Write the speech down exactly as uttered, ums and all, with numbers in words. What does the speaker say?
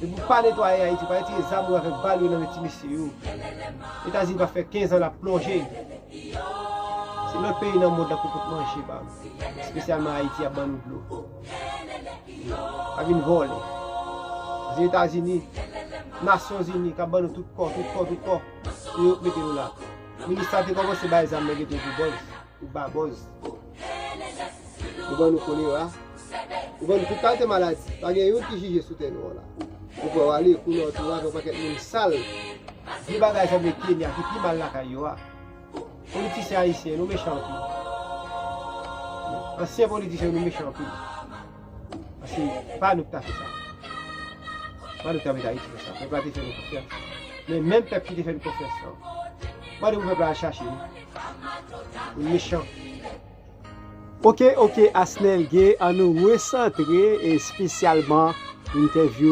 Depi w pa netwaye Ayiti, w pa retire zam ou avèk bal yo nan men ti mesye yo, Etazini va fè kenz an l ap plonje. Se lòt peyi nan mond lan pou pot manje pa nou, espesyalman Ayiti, ap ban nou dlo. Pa vin vòlè. Se Etazini, Nasyonzini k ap ban nou tout kò, tout kò, tout kò. Se yo k mete nou la. Minis sa te kòmanse bay zam nan geto pou bòz, pou ba bòz. Yo ban nou kolera. Yo ban nou tout kalite maladi. Pa gen youn ki jije sou tè nou an la. Ou pran w ale, kounye a w tou avè yon pakèt moun sal. Vye bagay sa vle Kenya ki pi mal lakay yo a. Politisyen ayisyen, nou mechan anpil. Ansyen politisyen, nou mechan anpil. Paske pa nou ki ta fè sa. Pa nou ki ta mete Ayiti konsa. Pèp la te fè nou konfyans. Men menm pèp ki te fè nou konfyans lan, mande pou pèp la al chache nou. Nou mechan. Ok, ok, Asnel Gay, an nou resantre espesyalman entèvyou